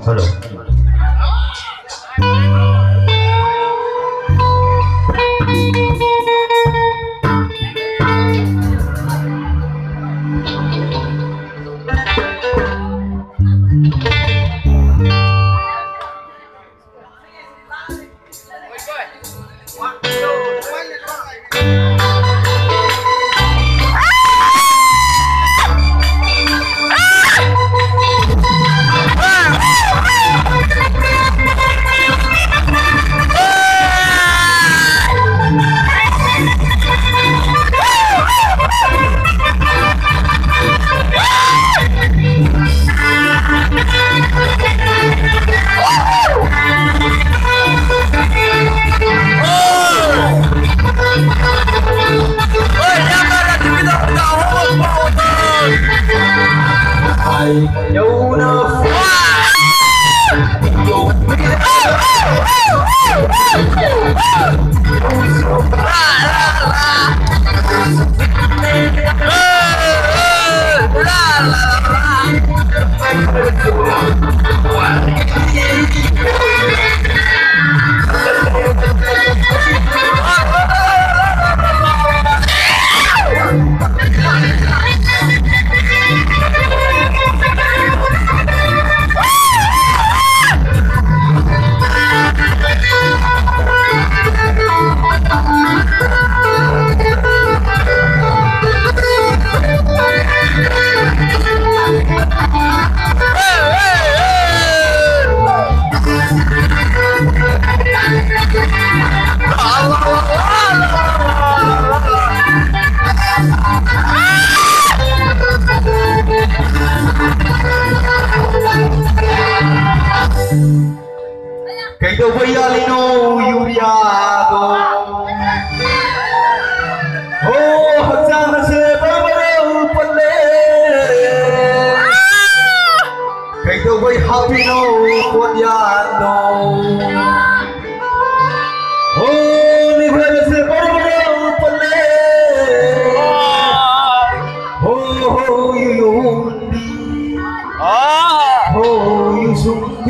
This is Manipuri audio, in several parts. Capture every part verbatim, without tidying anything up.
Hello. ꯀꯩꯗꯧꯕ ꯌꯥꯜꯂꯤꯅꯣ ꯌꯨꯔꯤꯌꯥꯗꯣ? ꯍꯣ, ꯍꯛꯆꯥꯡ ꯑꯁꯦ ꯕꯔ ꯕꯔ ꯄꯠꯂꯦ꯫ ꯀꯩꯗꯧꯕꯩ ꯍꯥꯞꯄꯤꯅꯣ ꯀꯣꯟꯌꯥꯟꯗꯣ? ꯍꯣ, ꯅꯤꯡꯊꯝ ꯑꯁꯦ ꯕꯔ ꯕꯔ ꯄꯠꯂꯦ꯫ ꯍꯣ, ꯍꯣ, ꯌꯨ ꯌꯨꯝꯕꯤ꯫ ꯍꯣ, ꯌꯨꯁꯨꯝ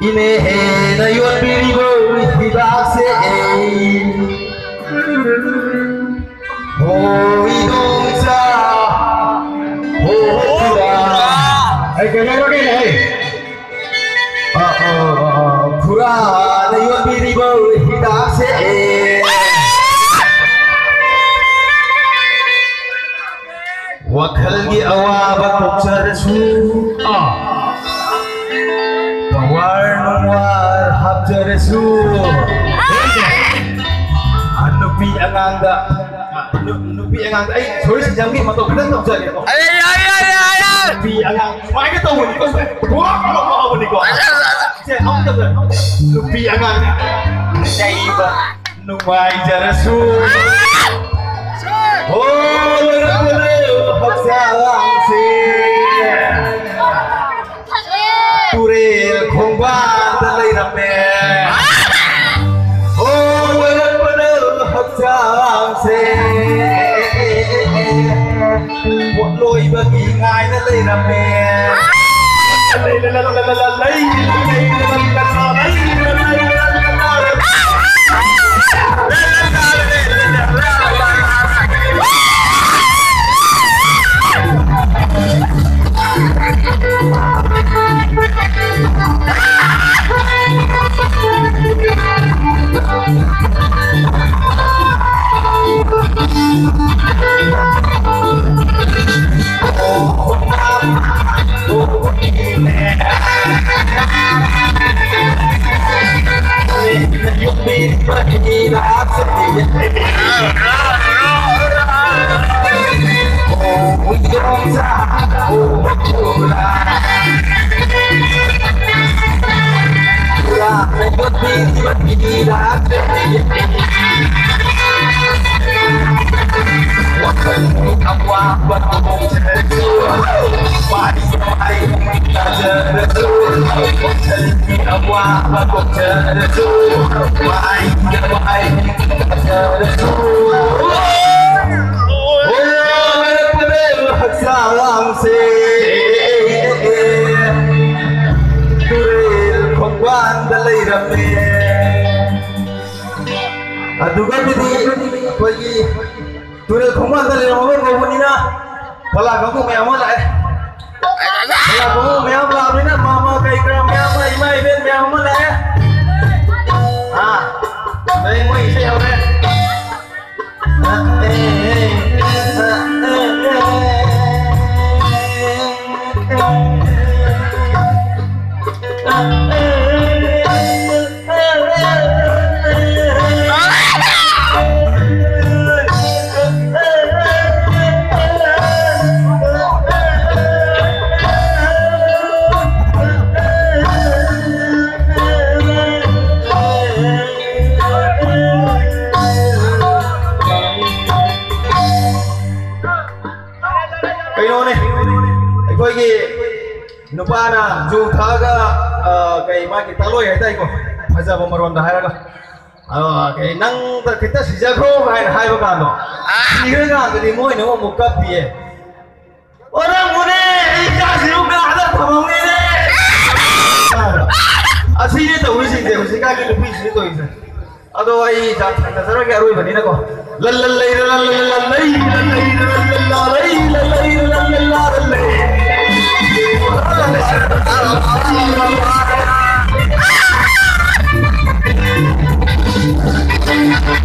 ꯏꯅꯦꯍꯦꯅ ꯌꯣꯟꯕꯤꯔꯤꯕ ꯍꯤꯗꯥꯛꯁꯦ ꯑꯩ ꯍꯣꯏ ꯏꯗꯣꯝꯆꯥ꯫ ꯍꯣ ꯍꯣ ꯈꯨꯔꯥ꯫ ꯑꯩ ꯀꯩꯅꯣ ꯀꯩꯅꯣ ꯍꯩ꯫ ꯑ, ꯑ, ꯑ, ꯈꯨꯔꯥꯅ ꯌꯣꯟꯕꯤꯔꯤꯕ ꯍꯤꯗꯥꯛꯁꯦ ꯑꯩ ꯋꯥꯔ ꯅꯨꯡꯋꯥꯔ ꯍꯥꯞꯆꯔꯁꯨ, ꯑ, ꯅꯨꯄꯤ ꯑꯉꯥꯡꯗ, ꯑ, ꯅꯨ-, ꯅꯨꯄꯤ ꯑꯉꯥꯡꯗ ꯑꯩ ꯁꯣꯔꯤ ꯁꯤꯖꯝꯒꯤ ꯃꯇꯧ ꯈꯤꯇꯪ ꯇꯧꯖꯒꯦꯀꯣ꯫ ꯑꯩ, ꯑꯩ, ꯑꯩ, ꯑꯩ, ꯑꯩ꯫ ꯅꯨꯄꯤ ꯑꯉꯥꯡ ꯁꯨꯃꯥꯏꯅ ꯇꯧꯕꯅꯤꯀꯣ, ꯁꯦ꯫ ꯄꯨꯔꯥ ꯄꯨꯔꯥ ꯄꯨꯔꯥ ꯍꯧꯕꯅꯤꯀꯣ꯫ ꯑꯩ, ꯑꯩ, ꯑꯩ, ꯑꯩ꯫ ꯁꯦ, ꯑꯃꯨꯛꯇꯪꯒ꯫ ꯅꯨꯄꯤ ꯑꯉꯥꯡ ꯌꯩꯕ ꯅꯨꯡꯉꯥꯏꯖꯔꯁꯨ꯫ ꯍꯣ, ꯂꯣꯏꯔꯛꯄꯗ ꯍꯛꯆꯥꯡꯁꯦ ꯇꯨꯔꯦꯜ ꯈꯣꯡꯕꯥꯟꯗ ꯂꯩꯔꯝꯃꯦ꯫ ꯍꯣ, ꯂꯣꯏꯔꯛꯄꯗ ꯍꯛꯆꯥꯡꯁꯦ ꯄꯣꯠꯂꯣꯏꯕꯒꯤ ꯉꯥꯏꯅ ꯂꯩꯔꯝꯃꯦ꯫ ꯍꯛꯆꯥꯡꯁꯦ ꯇꯨꯔꯦꯜ ꯈꯣꯡꯕꯥꯟꯗ ꯂꯩꯔꯝꯃꯦ꯫ ꯑꯗꯨꯒꯕꯨꯗꯤ ꯑꯩꯈꯣꯏꯒꯤ ꯇꯨꯔꯦꯜ ꯈꯣꯡꯕꯥꯟꯗ ꯂꯩꯔꯝꯃꯒ ꯀꯧꯕꯅꯤꯅ ꯄꯂꯥ ꯀꯥꯡꯕꯨ ꯃꯌꯥꯝ ꯑꯃ ꯂꯥꯛꯑꯦ꯫ ꯄꯂꯥ ꯀꯥꯡꯕꯨ ꯃꯌꯥꯝ ꯂꯥꯛꯑꯕꯅꯤꯅ ꯃꯥꯃ ꯀꯩ ꯀꯔꯥ ꯃꯌꯥꯝ ꯑꯃ, ꯏꯃꯥ ꯏꯕꯦꯟ ꯃꯌꯥꯝ ꯑꯃ ꯂꯥꯛꯑꯦ꯫ ꯑꯥ, ꯑꯗꯩ ꯃꯣꯏ ꯏꯁꯩ ꯍꯧꯔꯦ꯫ ꯀꯩꯅꯣꯅꯦ, ꯑꯩꯈꯣꯏꯒꯤ ꯅꯨꯄꯥꯅ ꯖꯨ ꯊꯛꯑꯒ, ꯑ, ꯀꯩ, ꯃꯥꯒꯤ ꯇꯥꯂꯣꯏ ꯍꯥꯏꯇꯥꯔꯦꯀꯣ, ꯐꯖꯕ ꯃꯔꯣꯟꯗ ꯍꯥꯏꯔꯒ, ꯑ, ꯀꯩ, "ꯅꯪꯗ ꯈꯤꯇ ꯁꯤꯖꯈ꯭ꯔꯣ" ꯍꯥꯏꯅ ꯍꯥꯏꯕ ꯀꯥꯟꯗꯣ, ꯁꯤꯈ꯭ꯔꯀꯥꯟꯗꯗꯤ ꯃꯣꯏꯅ ꯑꯃꯨꯛ ꯀꯞꯄꯤꯌꯦ꯫ "ꯑꯣ, ꯅꯪꯕꯨꯅꯦ, ꯑꯩ ꯏꯆꯥꯁꯤꯕꯨ ꯀꯅꯥꯗ ꯊꯝꯃꯝꯒꯦꯅꯦ?" ꯑꯁꯤꯅꯦ ꯇꯧꯔꯤꯁꯤꯡꯁꯦ, ꯍꯧꯖꯤꯛꯀꯥꯟꯒꯤ ꯅꯨꯄꯤꯁꯤꯡꯁꯦ ꯇꯧꯔꯤꯁꯦ꯫ ꯑꯗꯣ ꯑꯩ ꯌꯥꯝ ꯁꯥꯡꯅ ꯆꯠꯆꯔꯒꯦ, ꯑꯔꯣꯏꯕꯅꯤꯅꯀꯣ꯫ ꯂꯜ ꯂꯜ ꯂꯩꯔ ꯂꯜ ꯂꯜ ꯂꯜ ꯂꯩ, ꯂꯜ ꯂꯩꯔ ꯂꯜ ꯂꯜ ꯂꯥ ꯂꯩ, ꯂꯜ ꯂꯩꯔ ꯂꯜ ꯂꯜ ꯂꯥ ꯂꯜ ꯂꯩ꯫ Thank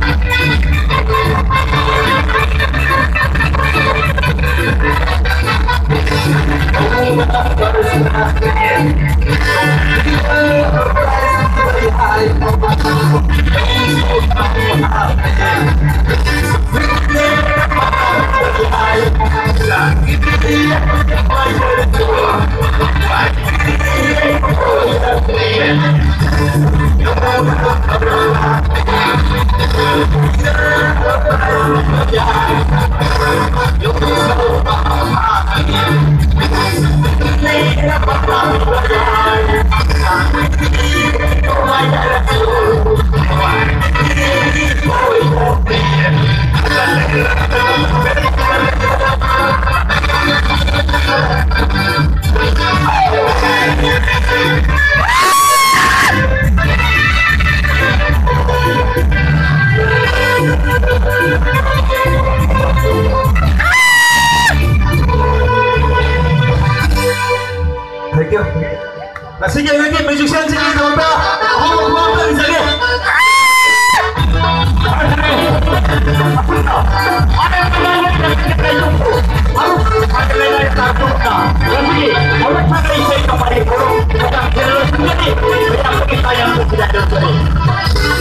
you. ꯉꯁꯤꯒꯤ ꯑꯩꯈꯣꯏꯒꯤ musicianꯁꯤꯡꯒꯤꯗꯃꯛꯇ ꯑꯍꯧꯕ ꯈꯨꯕꯥꯛ ꯑꯃ ꯊꯥꯕꯤꯖꯒꯦ꯫ Yang tidak ada tadi.